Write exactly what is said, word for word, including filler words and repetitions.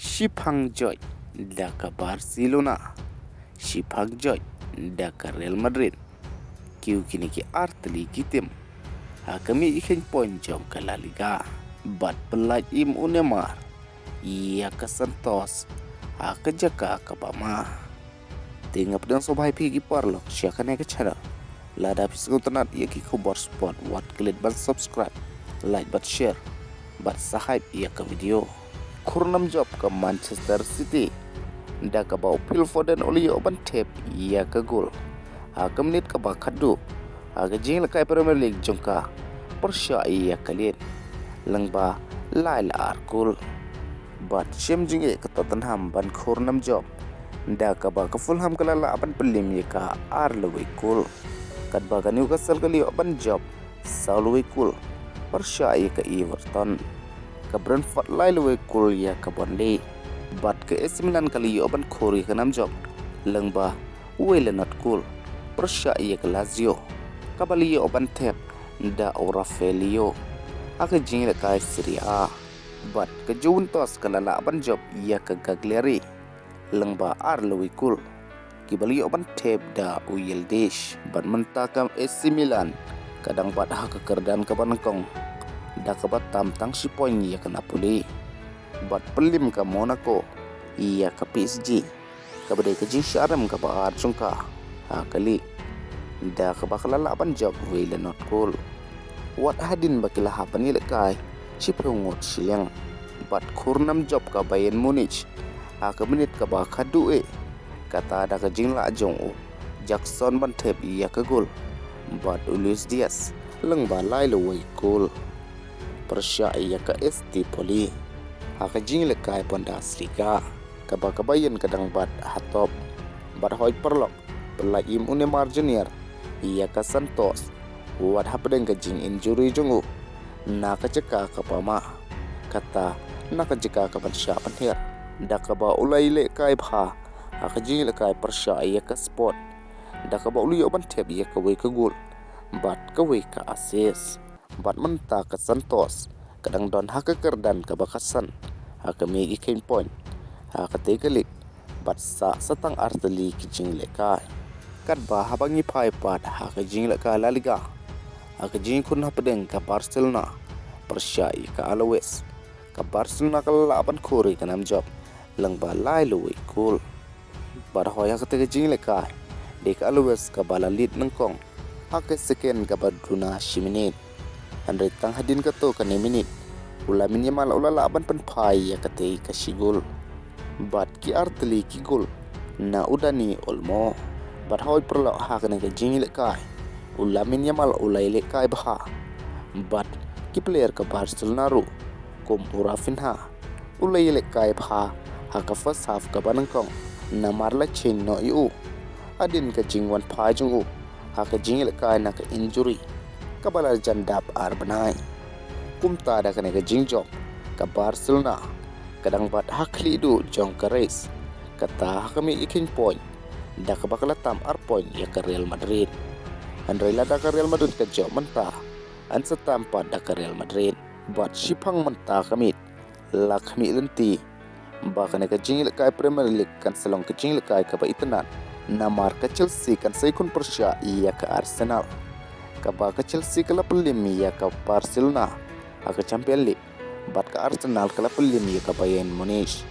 Shipang joit da ka Barcelona, shipang joit da ka Real Madrid. Kiew kine ki artylli ki tim ha ka mih ki khein point jong ka La Liga. Bad pyllait im u Neymar ïa ka Santos ha ka jaka kaba ma. Te nga pdiang sngewbha ïa phi ki paralok sha kane ka channel. Lada phi sngewtynnat ïa ki khubor sport, wat klet ban subscribe, like bad share bad sa hype ïa ka video. Khur nam jop ka Manchester City da kaba u Phil Foden u la ïoh ban thep ïa ka gol ha ka minit kaba khatduh ha ka jingïalehkai Premier League jong ka pyrshah ïa ka Leeds lyngba lai la ar gol. Bad shem jingeh ka Tottenham ban khur nam jop da kaba ka Fulham ka la lah ban pynlem ïa ka ar la wei gol. Katba ka Newcastle ka la ïoh ban jop saw la wei gol pyrshah ïa ka Everton. Ka Brentford lai la wei gol ïa ka Burnley. Bad ka A C Milan ka la ïoh ban khur ïa ka nam jop lyngba wei la not gol pyrshah ïa ka Lazio, kaba la ïoh ban thep da u Rafael Leao ha ka jingïalehkai Serie A. Bad ka Juventus ka la lah ban jop ïa ka Cagliari lyngba ar la wei gol, kiba la ïoh ban thep da u Yildiz. Bad mynta ka A C Milan ka dang bat ha ka kyrdan kaba nyngkong da kaba tam tang shi point ïa ka Napoli. Bad pynlem ka Monaco ïa ka P S G, kaba dei ka jingshah rem kaba ar jong ka ha ka league, da kaba ka la lah ban jop wei la not gol. Wat hadien ba ki la hap ban ïalehkai shiphew ngut shiliang. Bad khur nam jop ka Bayern Munich ha ka minit kaba khatduh eh, kata da ka jinglah jong u Jackson ban thep ïa ka gol bad u Luis Diaz lyngba lai la wei gol pyrshah ïa ka S T Pauli ha ka jingïalehkai Bundesliga, kaba ka Bayern ka dang bat ha top. Bad hoi paralok, pyllait im u Neymar Junior ïa ka Santos wat hapdeng ka jinginjury jong u na ka jaka kaba ma, kata na ka jaka kaban shah pynhiar, da kaba u la ïalehkai bha ha ka jingïalehkai pyrshah ïa ka Sport, da kaba u la ïoh ban thep ïa kawei ka gol bad kawei ka assist. Bad mynta ka Santos ka dang don ha ka kyrdan kaba khatsan ha ka mih ki khein point ha katei ka league, bad sah sa tang artylli ki jingïalehkai. Katba haba ngi phai pat ha ka jingïalehkai La Liga, ha ka jingïakhun hapdeng ka Barcelona pyrshah ïa ka Alaves, ka Barcelona ka la lah ban khur ïa ka nam jop lyngba lai la wei gol. Bad hoi ha katei ka jingïalehkai dei ka Alaves kaba la lead nyngkong ha ka second kaba duna shi minit. Hynrei tang hadien katto katne minit u Lamine Yamal u la lah ban pynphai ïa katei ka shi gol. Bad ki artylli ki gol na u Dani Olmo. Bad hoi paralok, ha kane ka jingïalehkai u Lamine Yamal u la ïalehkai bha. Bad ki player ka Barcelona ruh, kum u Raphinha, u la ïalehkai bha ha ka first half kaba nyngkong, namar la change noh ïa u hadien ka jingwan phai jong u ha ka jingïalehkai na ka injury kaba la jan dap ar bnai. Kumta da kane ka jingjop ka Barcelona ka dang bat ha khlieh duh jong ka race, kata ha ka mih ki khein point, da kaba ka la tam ar point ïa ka Real Madrid. Hynrei lada ka Real Madrid ka jop mynta, yn sa tam pat da ka Real Madrid. Bad shipang mynta ka miet la khmih lynti ba kane ka jingïalehkai Premier League kan sa long ka jingïalehkai kaba itynnad, namar ka Chelsea kan sa ïakhun pyrshah ïa ka Arsenal, kaba ka Chelsea ka la pynlem ïa ka Barcelona ha ka Champions League, bad ka Arsenal ka la pynlem ïa ka Bayern Munich.